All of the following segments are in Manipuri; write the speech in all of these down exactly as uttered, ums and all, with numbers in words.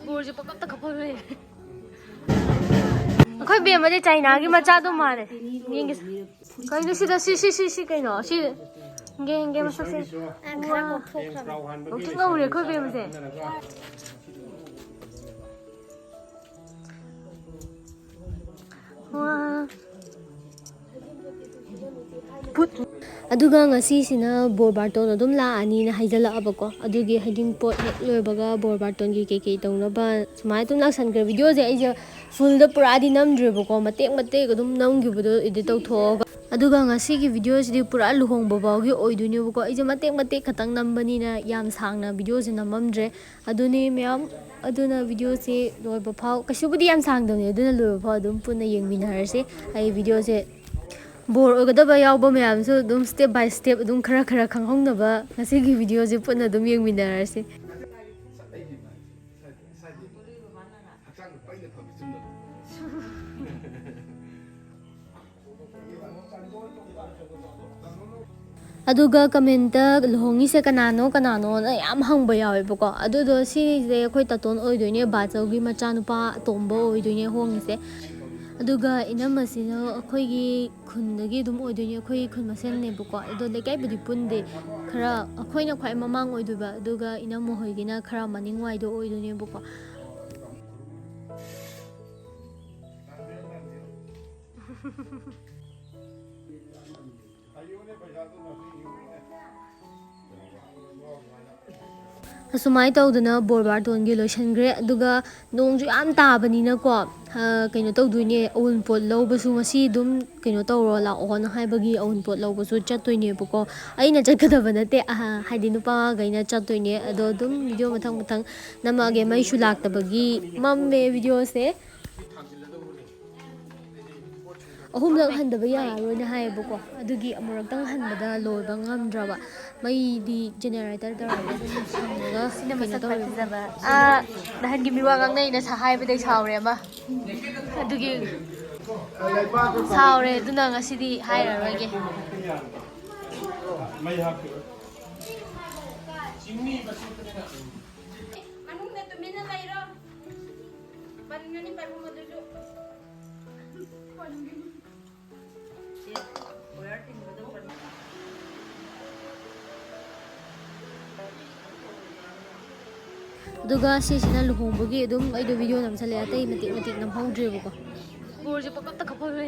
ꯕꯣꯔꯁꯦ ꯄꯪꯀꯞꯇ ꯀꯞꯄꯒ ꯂꯩ꯫ ꯑꯩꯈꯣꯏ ꯕꯦꯝꯃꯗꯤ ꯆꯥꯏꯅꯥꯒꯤ ꯃꯆꯥꯗꯣ ꯃꯥꯜꯂꯦ꯫ ꯌꯦꯡꯒꯦꯁꯦ꯫ ꯀꯩꯅꯣ ꯁꯤꯗ ꯁꯤ ꯁꯤ ꯁꯤ ꯁꯤ ꯀꯩꯅꯣ ꯁꯤ ꯌꯦꯡꯒꯦ ꯌꯦꯡꯒꯦ ꯃꯁꯛꯁꯦ꯫ ꯉꯧꯊꯣꯛ ꯉꯧꯔꯦ ꯑꯩꯈꯣꯏ ꯕꯦꯝꯃꯁꯦ꯫ ꯑꯗꯨꯒ ꯉꯁꯤꯁꯤꯅ ꯕꯣꯔ ꯕꯥꯔꯇꯣꯟ ꯑꯗꯨꯝ ꯂꯥꯛꯑꯅꯤꯅ ꯍꯥꯏꯖꯜꯂꯛꯑꯕꯀꯣ꯫ ꯑꯗꯨꯒꯤ ꯍꯩꯖꯤꯡꯄꯣꯠ ꯍꯦꯛ ꯂꯣꯏꯕꯒ ꯕꯣꯔ ꯕꯥꯔꯇꯣꯟꯒꯤ ꯀꯩꯀꯩ ꯇꯧꯅꯕ ꯁꯨꯃꯥꯏꯅ ꯑꯗꯨꯝ ꯂꯥꯛꯁꯟꯈ꯭ꯔꯦ꯫ ꯚꯤꯗꯤꯑꯣꯁꯦ ꯑꯩꯁꯦ ꯐꯨꯜꯗ ꯄꯨꯔꯥꯗꯤ ꯅꯝꯗ꯭ꯔꯦꯕꯀꯣ, ꯃꯇꯦꯛ ꯃꯇꯦꯛ ꯑꯗꯨꯝ ꯅꯝꯈꯤꯕꯗꯣ ꯏꯗꯤꯠ ꯇꯧꯊꯣꯛꯑꯒ꯫ ꯑꯗꯨꯒ ꯉꯁꯤꯒꯤ ꯚꯤꯗꯤꯑꯣꯁꯤꯗꯤ ꯄꯨꯔꯥ ꯂꯨꯍꯣꯡꯕ ꯐꯥꯎꯒꯤ ꯑꯣꯏꯗꯣꯏꯅꯦꯕꯀꯣ꯫ ꯑꯩꯁꯦ ꯃꯇꯦꯛ ꯃꯇꯦꯛ ꯈꯛꯇꯪ ꯅꯝꯕꯅꯤꯅ ꯌꯥꯝ ꯁꯥꯡꯅ ꯚꯤꯗꯤꯑꯣꯁꯦ ꯅꯝꯃꯝꯗ꯭ꯔꯦ꯫ ꯑꯗꯨꯅꯤ ꯃꯌꯥꯝ, ꯑꯗꯨꯅ ꯚꯤꯗꯤꯑꯣꯁꯤ ꯂꯣꯏꯕ ꯐꯥꯎ ꯀꯩꯁꯨꯕꯨꯗꯤ ꯌꯥꯝ ꯁꯥꯡꯗꯕꯅꯤ, ꯑꯗꯨꯅ ꯂꯣꯏꯕ ꯐꯥꯎ ꯑꯗꯨꯝ ꯄꯨꯟꯅ ꯌꯦꯡꯃꯤꯟꯅꯔꯁꯦ꯫ ꯑꯩ ꯚꯤꯗꯤꯑꯣꯁꯦ ꯕꯣꯔ ꯑꯣꯏꯒꯗꯕ ꯌꯥꯎꯕ ꯃꯌꯥꯝꯁꯨ ꯑꯗꯨꯝ step by step ꯑꯗꯨꯝ ꯈꯔ ꯈꯔ ꯈꯪꯍꯧꯅꯕ ꯉꯁꯤꯒꯤ ꯚꯤꯗꯤꯑꯣꯁꯦ ꯄꯨꯟꯅ ꯑꯗꯨꯝ ꯌꯦꯡꯃꯤꯟꯅꯔꯁꯦ꯫ ꯑꯗꯨꯒ ꯀꯃꯦꯟꯇ ꯂꯨꯍꯣꯡꯉꯤꯁꯦ ꯀꯅꯥꯅꯣ ꯀꯅꯥꯅꯣꯅ ꯌꯥꯝ ꯍꯪꯕ ꯌꯥꯎꯋꯦꯕꯀꯣ꯫ ꯑꯗꯨꯗꯣ ꯁꯤꯁꯦ ꯑꯩꯈꯣꯏ ꯇꯥꯇꯣꯟ ꯑꯣꯏꯗꯣꯏꯅꯦ, ꯕꯥꯆꯧꯒꯤ ꯃꯆꯥꯅꯨꯄꯥ ꯑꯇꯣꯝꯕ ꯑꯣꯏꯗꯣꯏꯅꯦ ꯍꯣꯡꯉꯤꯁꯦ꯫ ꯑꯗꯨꯒ ꯏꯅꯝꯃꯁꯤꯅ ꯑꯩꯈꯣꯏꯒꯤ ꯈꯨꯟꯗꯒꯤ ꯑꯗꯨꯝ ꯑꯣꯏꯗꯣꯏꯅꯦ, ꯑꯩꯈꯣꯏ ꯈꯨꯟ ꯃꯁꯦꯜꯅꯦꯕꯀꯣ꯫ ꯑꯗꯣ ꯂꯩꯀꯥꯏꯕꯨꯗꯤ ꯄꯨꯟꯗꯦ, ꯈꯔ ꯑꯩꯈꯣꯏꯅ ꯈ꯭ꯋꯥꯏ ꯃꯃꯥꯡ ꯑꯣꯏꯗꯣꯏꯕ, ꯑꯗꯨꯒ ꯏꯅꯝꯃ ꯍꯣꯏꯒꯤꯅ ꯈꯔ ꯃꯅꯤꯡ ꯋꯥꯏꯗꯣ ꯑꯣꯏꯗꯣꯏꯅꯦꯕꯀꯣ꯫ ꯑꯁꯨꯃꯥꯏꯅ ꯇꯧꯗꯅ ꯕꯣꯔ ꯕꯥꯔꯇꯣꯟꯒꯤ ꯂꯣꯏꯁꯤꯟꯈ꯭ꯔꯦ꯫ ꯑꯗꯨꯒ ꯅꯣꯡꯁꯨ ꯌꯥꯝ ꯇꯥꯕꯅꯤꯅꯀꯣ, ꯑ, ꯀꯩꯅꯣ ꯇꯧꯗꯣꯏꯅꯦ, ꯑꯎꯟꯄꯣꯠ ꯂꯧꯕꯁꯨ ꯉꯁꯤ ꯑꯗꯨꯝ ꯀꯩꯅꯣ ꯇꯧꯔꯣ ꯂꯥꯛꯑꯣꯅ ꯍꯥꯏꯕꯒꯤ ꯑꯎꯟꯄꯣꯠ ꯂꯧꯕꯁꯨ ꯆꯠꯇꯣꯏꯅꯦꯕꯀꯣ꯫ ꯑꯩꯅ ꯆꯠꯀꯗꯕ ꯅꯠꯇꯦ, ꯑ, ꯍꯥꯏꯗꯤ ꯅꯨꯄꯥꯈꯩꯅ ꯆꯠꯇꯣꯏꯅꯦ꯫ ꯑꯗꯣ ꯑꯗꯨꯝ ꯚꯤꯗꯤꯑꯣ ꯃꯊꯪ ꯃꯊꯪ ꯅꯝꯃꯛꯑꯒꯦ꯫ ꯃꯩꯁꯨ ꯂꯥꯛꯇꯕꯒꯤ ꯃꯝꯃꯦ ꯚꯤꯗꯤꯑꯣꯁꯦ꯫ ꯑꯍꯨꯝꯂꯛ ꯍꯟꯗꯕ ꯌꯥꯔꯔꯣꯏꯅ ꯍꯥꯏꯌꯦꯕꯀꯣ꯫ ꯑꯗꯨꯒꯤ ꯑꯃꯨꯔꯛꯇꯪ ꯍꯟꯕꯗ ꯂꯣꯏꯕ ꯉꯝꯗ꯭ꯔꯕ꯫ ꯃꯩꯗꯤ generator ꯇꯧꯔꯒ ꯑꯗꯨꯝ ꯁꯤꯅ ꯀꯩꯅꯣ ꯃꯁꯛ ꯇꯧꯔꯦ꯫ ꯐꯖꯕ꯫ ꯑꯥ, ꯅꯍꯥꯟꯒꯤ ꯃꯤꯋꯥ ꯉꯥꯡꯅꯩꯅ ꯁꯥ-, ꯍꯥꯏꯕꯗꯩ ꯁꯥꯎꯔꯦ ꯑꯃ꯫ ꯑꯗꯨꯒꯤ ꯁꯥꯎꯔꯦ, ꯑꯗꯨꯅ ꯉꯁꯤꯗꯤ ꯍꯥꯏꯔꯔꯣꯏꯒꯦ꯫ ꯃꯅꯨꯡꯗ ꯇꯨꯃꯤꯟꯅ ꯂꯩꯔꯣ꯫ ꯄꯟꯒꯅꯤ ꯄꯥꯏꯈꯨꯝ ꯑꯗꯨꯁꯨ꯫ ꯑꯗꯨꯒ ꯁꯤꯁꯤꯅ ꯂꯨꯍꯣꯡꯕꯒꯤ ꯑꯗꯨꯝ ꯑꯩꯗꯣ video ꯅꯝꯁꯜꯂꯦ, ꯑꯇꯩ ꯃꯇꯦꯛ ꯃꯇꯦꯛ ꯅꯝꯍꯧꯗ꯭ꯔꯦꯕꯀꯣ꯫ ꯕꯣꯔꯁꯦ ꯄꯪꯀꯞꯇ ꯀꯞꯐꯜꯂꯦ꯫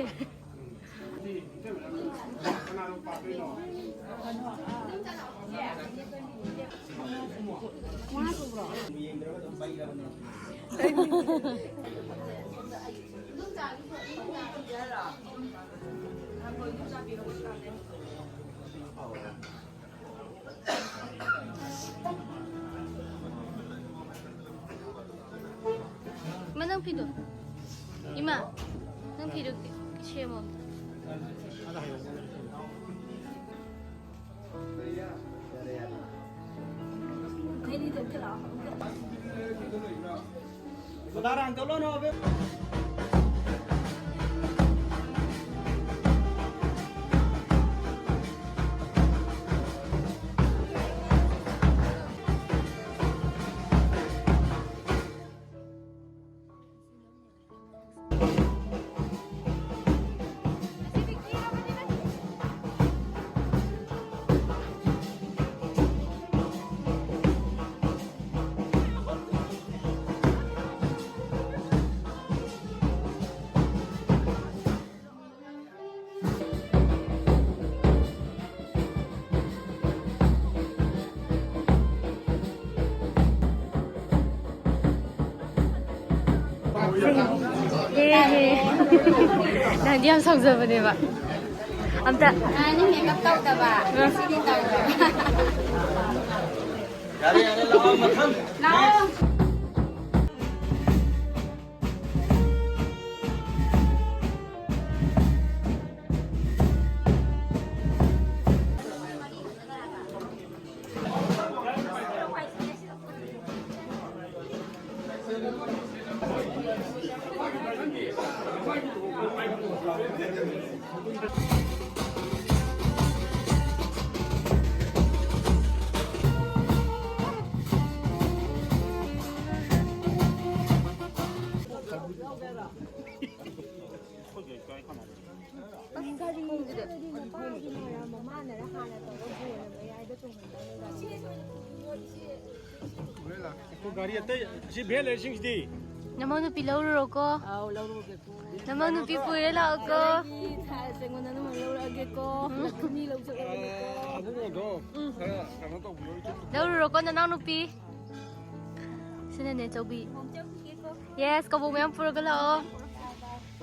ꯏꯃꯥ, ꯅꯪ ꯐꯤꯗꯣ ꯁꯦꯝꯃꯣ꯫ ꯅꯍꯥꯟꯗꯤ ꯌꯥꯝ ꯁꯥꯎꯖꯕꯅꯦꯕ꯫ ꯑꯝꯇ ꯅꯍꯥꯟꯗꯤ ꯃꯦꯀꯞ ꯇꯧꯗꯕ, ꯉꯁꯤꯗꯤ ꯇꯧꯔꯕ꯫ ꯌꯥꯔꯦ, ꯌꯥꯔꯦ, ꯂꯥꯛꯑꯣ, ꯃꯊꯪ꯫ ꯂꯥꯛꯑꯣ꯫ ꯒꯥꯔꯤ ꯃꯄꯥꯒꯤ ꯃꯔꯝ ꯃꯃꯥꯅꯔ ꯍꯥꯟꯅ ꯇꯧꯔꯒ ꯕꯣꯜꯅ ꯃꯌꯥꯏꯗ ꯆꯣꯡꯍꯟꯕ꯫ ꯒꯥꯔꯤ ꯑꯇꯩ ꯁꯤ ꯚꯦꯟ ꯂꯩꯔꯤꯁꯤꯡꯁꯤꯗꯤ꯫ ꯅꯃꯧ ꯅꯨꯄꯤ ꯂꯧꯔꯨꯔꯣꯀꯣ꯫ ꯑꯥꯎ, ꯂꯧꯔꯨꯔꯒꯦꯀꯣ꯫ ꯅꯃꯧ ꯅꯨꯄꯤ ꯄꯨꯔꯦ ꯂꯥꯛꯑꯣꯀꯣ꯫ ꯑꯩꯒꯤ ꯊꯥꯏꯁ ꯑꯩꯉꯣꯟꯗ ꯑꯗꯨꯝ ꯂꯧꯔꯛꯑꯒꯦꯀꯣ꯫ ꯃꯤ ꯂꯧ ꯆꯠꯂꯨꯔꯒꯦꯀꯣ꯫ ꯑꯕꯨꯡꯉꯣꯗꯣ ꯈꯔ ꯀꯩꯅꯣ ꯇꯧꯕꯤꯌꯣ, ꯏꯆꯦ꯫ ꯂꯧꯔꯨꯔꯣꯀꯣ ꯅꯅꯥꯎ ꯅꯨꯄꯤ꯫ ꯁꯤꯅꯅꯦ ꯆꯧꯕꯤ꯫ ꯌꯦꯁ, ꯀꯕꯣꯛ ꯃꯌꯥꯝ ꯄꯨꯔꯒ ꯂꯥꯛꯑꯣ꯫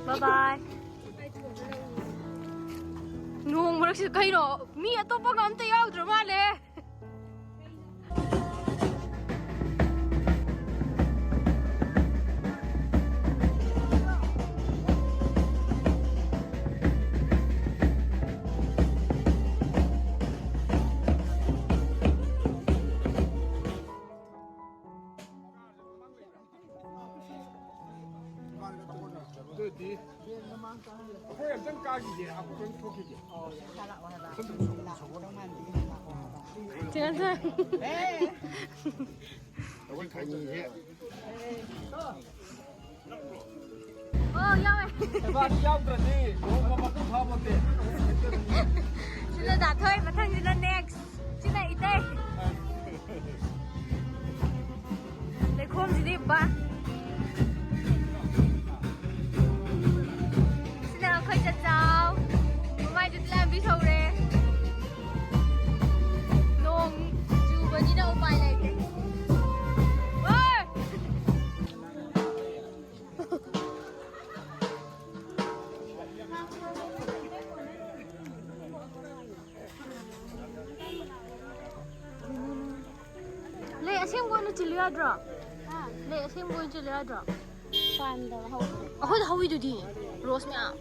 ꯕꯥꯏ ꯕꯥꯏ꯫ ꯅꯣꯡ ꯃꯔꯛꯁꯤꯗ ꯀꯩꯅꯣ? ꯃꯤ ꯑꯇꯣꯞꯄꯒ ꯑꯝꯇ ꯌꯥꯎꯗ꯭ꯔ ꯃꯥꯜꯂꯦ꯫ ꯑꯗꯨꯗꯤ ꯑꯩꯈꯣꯏ ꯑꯝꯇꯪ ꯀꯥꯈꯤꯒꯦ, ꯑꯩꯈꯣꯏ ꯂꯣꯏ ꯊꯣꯛꯈꯤꯒꯦ꯫ ꯆꯦ ꯉꯥꯟꯊꯣꯏ꯫ ꯑꯩꯈꯣꯏ ꯈꯩꯅꯤꯁꯦ꯫ ꯑꯣ, ꯌꯥꯎꯋꯦ꯫ ꯁꯦꯕꯥꯗꯤ ꯌꯥꯎꯗ꯭ꯔꯗꯤ ꯂꯨꯍꯣꯡꯕ ꯃꯄꯨꯡ ꯐꯥꯄꯣꯟꯇꯦ꯫ ꯁꯤꯅ ꯗꯥꯊꯣꯏ, ꯃꯊꯪꯁꯤꯅ ꯅꯦꯛꯁ꯫ ꯁꯤꯅ ꯏꯇꯩ꯫ ꯂꯩꯈꯣꯝꯁꯤꯗꯤ ꯕꯥ꯫ ꯁꯤꯅ ꯑꯩꯈꯣꯏ ꯆꯆꯥꯎ꯫ ꯃꯃꯥꯏꯗꯨꯗꯤ ꯂꯥꯝꯕꯤ ꯁꯧꯔꯦ꯫ ꯅꯣꯡ ꯆꯨꯕꯅꯤꯅ ꯎꯄꯥꯏ ꯂꯩꯇꯦ꯫ ꯑꯣꯏ! ꯂꯩ ꯑꯁꯦꯡꯕ ꯑꯣꯏꯅ ꯆꯤꯜꯂꯨ ꯌꯥꯗ꯭ꯔꯣ? ꯂꯩ ꯑꯁꯦꯡꯕ ꯑꯣꯏꯅ ꯆꯤꯜꯂꯨ ꯌꯥꯗ꯭ꯔꯣ? ꯄꯥꯟꯗꯕ ꯍꯧꯕꯅꯦ꯫ ꯑꯩꯈꯣꯏꯗ ꯍꯧꯋꯤꯗꯨꯗꯤ ꯔꯣꯁ ꯃꯌꯥꯝ꯫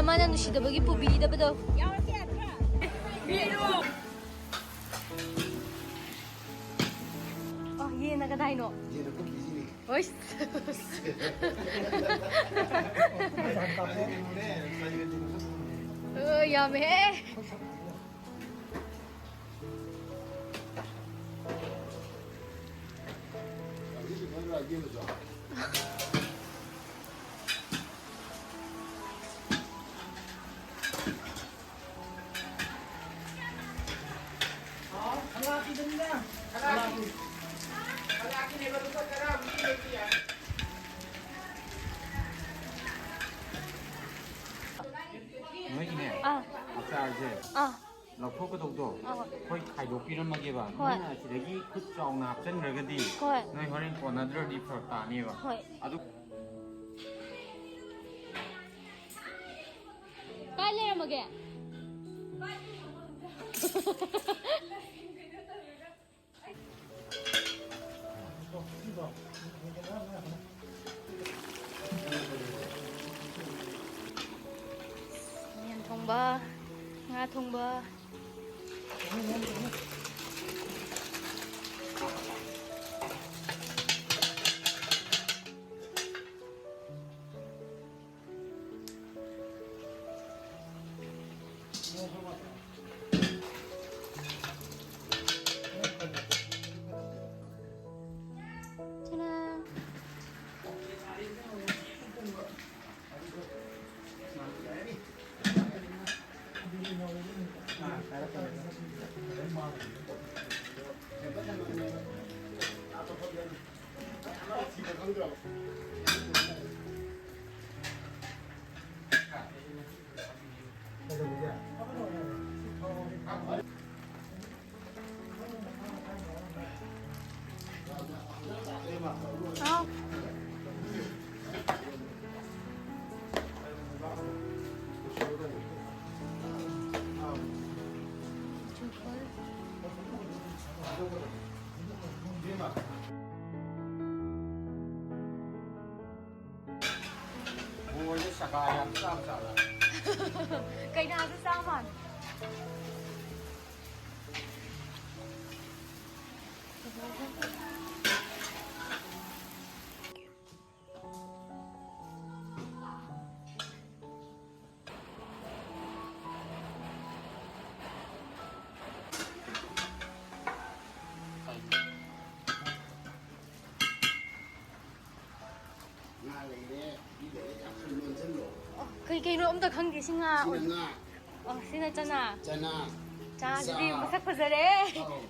ꯃꯥꯅ ꯅꯨꯡꯁꯤꯗꯕꯒꯤ ꯄꯨꯕꯤꯗꯕꯗꯣ꯫ ꯑꯣ, ꯌꯦꯟꯅ ꯀꯗꯥꯏꯅꯣ? ꯌꯦꯟꯅ ꯀꯨꯀꯤꯁꯤꯅꯤ꯫ ꯍꯣꯏ꯫ ꯑꯣ, ꯌꯥꯝꯃꯦꯍꯦ꯫ ꯅꯣꯏꯒꯤꯅꯦ, ꯑꯥ꯫ ꯑꯆꯥꯔꯁꯦ ꯑꯥ꯫ ꯂꯧꯊꯣꯛꯀꯗꯧꯗꯣ ꯑꯥ, ꯍꯣꯏ꯫ ꯑꯩꯈꯣꯏ ꯈꯥꯏꯗꯣꯛꯄꯤꯔꯝꯃꯒꯦꯕ꯫ ꯍꯣꯏ꯫ ꯅꯣꯏꯅ ꯑꯁꯤꯗꯒꯤ ꯈꯨꯠ ꯆꯥꯎꯅ ꯍꯥꯞꯆꯤꯟꯈ꯭ꯔꯒꯗꯤ ꯍꯣꯏ꯫ ꯅꯣꯏ ꯍꯣꯔꯦꯟ ꯀꯣꯟꯅꯗ꯭ꯔꯗꯤ ꯐꯔꯛ ꯇꯥꯅꯦꯕ꯫ ꯍꯣꯏ꯫ ꯑꯗꯨ ꯀꯥꯏ ꯂꯩꯔꯝꯃꯒꯦ? ꯌꯦꯟ ꯊꯣꯡꯕ, ꯉꯥ ꯊꯣꯡꯕ꯫ ꯍꯥꯎ꯫ ꯕꯣꯜꯁꯦ ꯆꯀꯥ ꯌꯥꯝ ꯆꯥꯕ ꯆꯥꯕ꯫ ꯀꯩꯅꯥꯁꯨ ꯆꯥ ꯃꯥꯜꯂꯦ꯫ ꯉꯥ ꯂꯩꯔꯦ, ꯃꯤ ꯂꯩꯔꯦ, ꯌꯥꯝ ꯊꯨꯅ ꯂꯣꯟꯁꯤꯜꯂꯣ꯫ ꯑꯣ, ꯀꯩ ꯀꯩꯅꯣ ꯑꯝꯇ ꯈꯪꯗꯦ ꯁꯤ ꯉꯥ ꯁꯤꯅ ꯑꯣꯏ-, ꯉꯥ꯫ ꯑꯣ, ꯁꯤꯅ ꯆꯅꯥ꯫ ꯆꯅꯥ꯫ ꯆꯥꯁꯤꯗꯤ ꯆꯥ꯫ ꯃꯁꯛ ꯐꯖꯔꯦ꯫ ꯑꯧ꯫